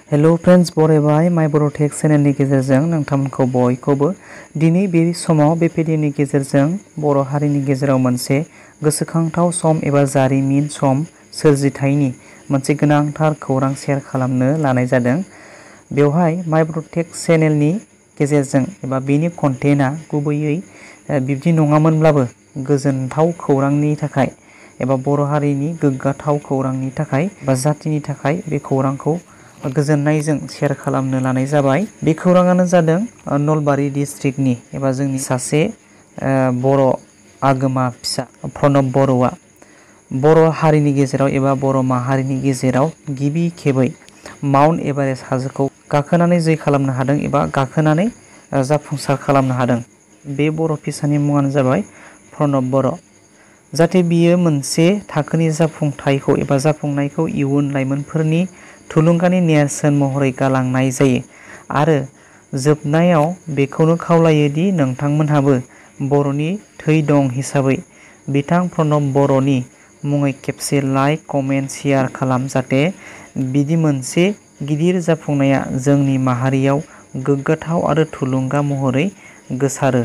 Hello friends, बरायबाय माय बर' tech चेनेलनि गेजेरजों नोंथांमोनखौ बयखौबो दिनै बे समाव बे भिडिअनि गेजेरजों बर' हारिनि गेजेराव मोनसे गोसोखांथाव सम एबा जारिमिन सम सोरजिथायनि मोनसे गोनांथार खौरां शेयार खालामनो लानाय जादों। बेवहाय माय बर' टेक चेनेलनि गेजेरजों एबा बेनि कन्टेन्टआ गुबैयै बिब्दि नङामोनब्लाबो गोजोनथाव खौरांनि थाखाय एबा बर' हारिनि गोग्गाथाव खौरांनि थाखाय बा जातिनि थाखाय बे खौरांखौ गोजोननायजों शेयार खालामनो लानाय जाबाय। बे खौराङानो जादों नलबारि डिस्ट्रिक्टनि एबा जोंनि सासे बर' आगोमा फिसा प्रणब बर'आ बर' हारिनि गेजेराव एबा बर' माहारिनि गेजेराव गिबि खेबै माउन्ट एभारेस्ट हाजोखौ गाखोनानै जै खालामनो हादों एबा गाखोनानै जाफुंसार खालामनो हादों। बे बर' फिसानि मुङानो जाबाय प्रणब बर'। जाहाथे बियो मोनसे थाखोनि जाफुंथायखौ एबा जाफुंनायखौ इयुन लाइमोनफोरनि थुलुंगानि नेरसोन महरै गालांनाय जायो आरो जोबनायाव बेखौनो खावलायो दि नोंथांमोनहाबो बर'नि थै दं हिसाबै बिथां प्रणब बर'नि मुङै खेबसे लाइक कमेन्ट शेयार खालाम, जाहाथे बिदि मोनसे गिदिर जाफुंनाया जोंनि माहारियाव गोग्गाथाव आरो थुलुंगा महरै गोसारो।